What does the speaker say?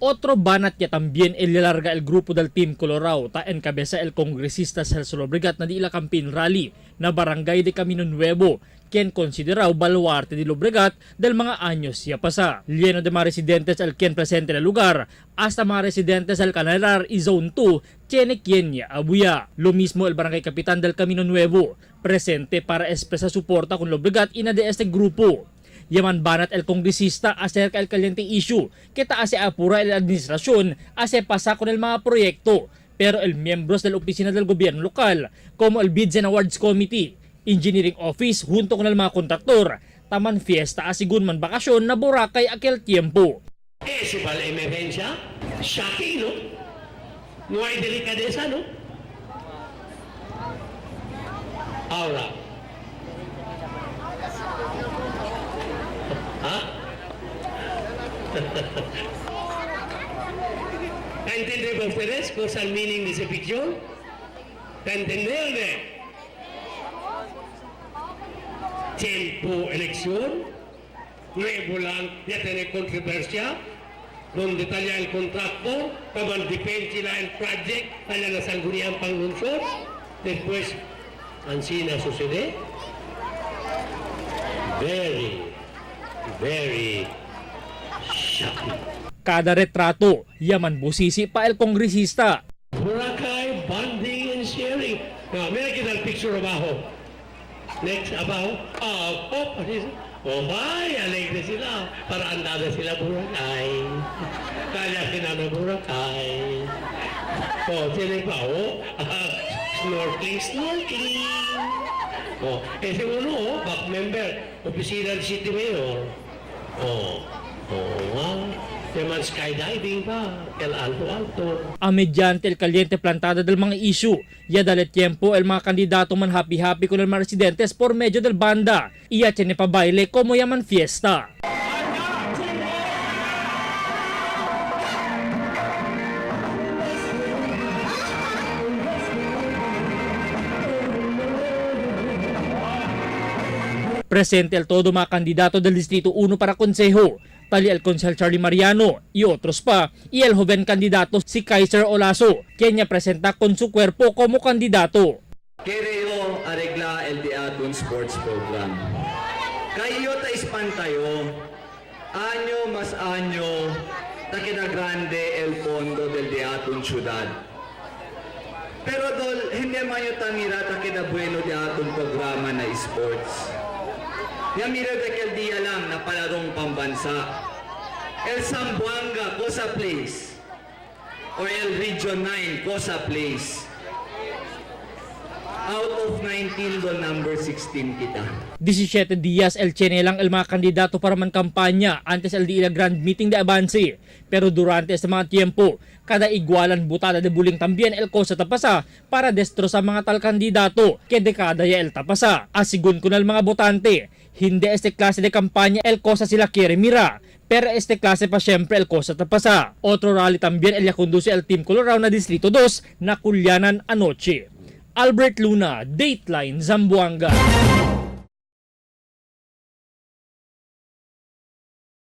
Otro banat ya también el larga el grupo del Team Colorado ta encabeza el congresista Celso Lobregat na di ila campaign rally na barangay de Camino Nuevo, quien considerado baluarte de Lobregat del mga años ya pasa. Lleno de mga residentes al quien presente na lugar, hasta mga residentes al Canalar y Zone 2, tiene quien ya abuya. Lo mismo el barangay capitán del Camino Nuevo, presente para expresar suporta con Lobregat y na de este grupo. Yaman banat el kongresista acerca el caliente issue que ta hace apura el administración hace pasa con el mga proyecto, pero el miembros de la oficina del gobierno local como el Bids and Awards Committee, Engineering Office junto con el mga kontraktor taman fiesta asigun man bakasyon na Boracay aquel tiempo. Eso para la emergencia, shocking, ¿no? No hay delicadeza, ¿no? Ahora, ¿ah? ¿Entienden ustedes cuál es el meaning de ese picture? ¿Entender? Tiempo elección, nuevo lang, ya tiene controversia, donde talla el contrato, taman defense sila el project, talla na sangguniang panglungsod, después, ansina sucede. Very, very shocking. Kada retrato, yaman busisi pa el kongresista. Boracay, bonding and sharing. Now, mira kita el picture abajo. Next, abajo. Ah, oh, oh, my, alegre sila. Para andada sila Boracay. Kaya sila na Boracay. Oh, sila pa, oh. Snorkeling, snorkeling. Oh, ese uno, oh, back member, opisina ng City Mayor. Oh, oh, wow. Yaman skydiving pa, el alto alto. A mediante el caliente plantada del mga issue, ya dale tiempo el mga kandidato man happy-happy con el mga residentes por medio del banda. Iya tiene pa baile como yaman fiesta. Presente el todo mga kandidato del Distrito 1 para Konseho, tali el Konsehal Charlie Mariano y otros pa, y el joven candidato si Kaiser Olaso, quien ya presenta con su cuerpo como candidato. Kereo arregla el Diaton Sports Program. Kayo ta ispantayo, año mas año, ta queda grande el fondo del Diaton Ciudad. Pero dol, hindi man yo tamira ta queda bueno Diaton programa na sports. Yamira de aquel día lang na palarong pambansa. El Zamboanga, cosa place. Or el Region 9, cosa place. Out of 19 doon, number 16 kita. 17 días el chenelang el mga kandidato para man kampanya antes el día grand meeting de avance. Pero durante este mga tiempo, kada igualan butada de buling también el cosa tapasa para destrozar mga tal kandidato que dekada ya el tapasa. Asigun con el mga botante, hindi este klase de kampanya el cosa sila quiere mira. Pero este klase pa siyempre el cosa tapasa. Otro rally también el ya conduce el Team Colorado na Distrito 2 na Kulyanan anoche. Albert Luna, Dateline, Zamboanga.